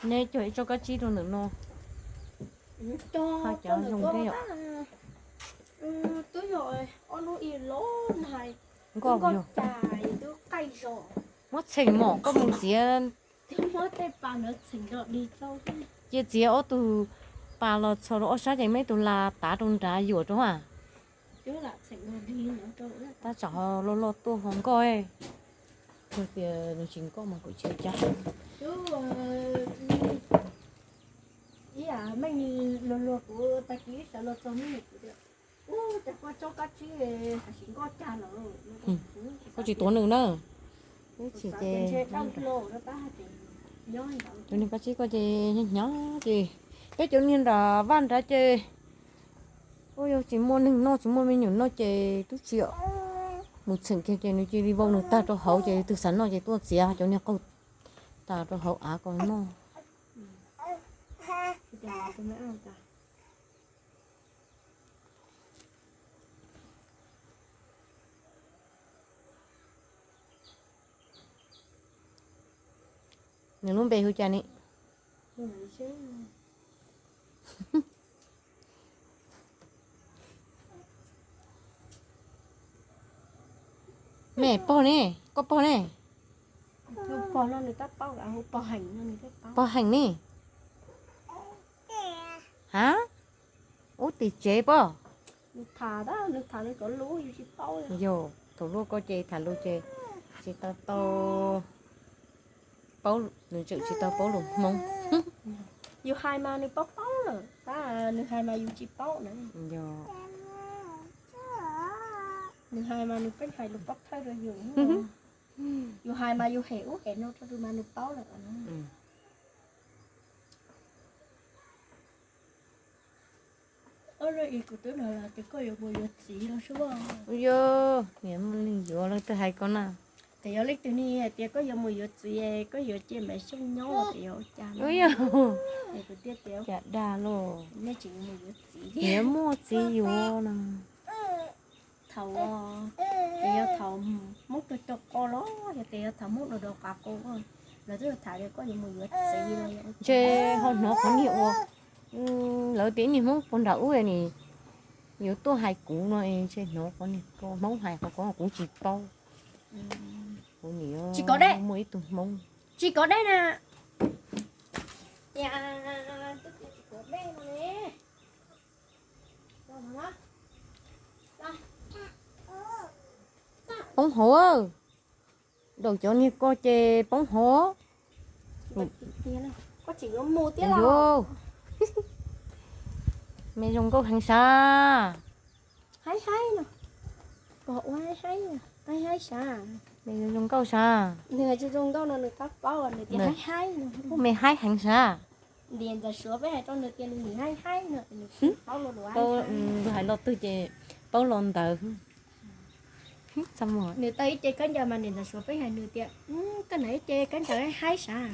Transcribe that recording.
Neb cog ib tsob kab tsib rau ntawm no. Cov zoo thiab yom. Nkoj yog. Muab txheem mom koj mus txiav. Cia txiav ob tug pas los txhos rau ob sab ces muab ib tug las tav rau nrad yuam rau a. Tab tsam ho loj loj tuaj ho nkoj. Tias nws tsis nkoj mas kuv tsis ua cas. Koj tsis tuav nws na. Ib chim ces cov niag kab tsib koj ces hnyav hnyav ces peb cov niag nram vaj nrad ces ua yog tsis muaj neeg noj tsis muaj me nyuam noj ces twb tsis mus txheem kiag ces nws cia li vau nws tag rau hauv ces twg xav noj ces tuaj txiav cov niag qaug tag rau hauv av kom noj. Nws lub npe hu cas ne? Me pog ne, koj pog ne? Pog heem ne. Ha? Ub tim tsev pog. Yog thaum luaj koj ces tham lus ces tsis tau tau paub, nws tseem tsis tau paub lus Hmoob. Yus hais mas nws paub paub lawm, tab nws hais mas yus tsis paub na. Yog. Nws hais mas nws pheej hais lus paub thawj rau yus. Yus hais mas yus hem ub hem no rau nws mas nws paub lawm. Kuv twb hais tias koj yuav mus yuav txiv los sub. Yog, niam muaj neeg yuav lawv twb hais koj na. Ces yog leej twg ne hais tias koj yuav mus yuav txiv, koj yuav cia Maiv Xyooj nyob los ces yog ua cas? Kuv thiaj tias cas dag lauj, nej tseem yuav mus yuav txiv, niam muaj txiv yuav no. Thaum, ces yog thaum Hmoob tuag cov qo los yog tias yog thaum Hmoob dog dog qav qo, lawv twb tham tias koj yuav mus yuav txiv los yog. Ntshe ho hnov qhov niag ua, lawv tias niag Hmoob puag nram ub ni yuav tuaj hais kuv no, ntshe hnov qhov niag Hmoob hais qhov ko kuv tsis paub. Kuv nim tsis kov dej, muaj ib tug Hmoob tsis kov dej na. Poob hauv, daus cov niag ko ces poob hauv. Yuav, me zoo nkauj heev sav. Me zoo zoo nkauj sav. Me haib heev sav. Nws hais lo twg ces paub lo ntawd. Nws tau ib ce khaub ncaws mas niam ntxawm Suav pheej hais nws tias, koj hnav ib ce khaub ncaws haib sav.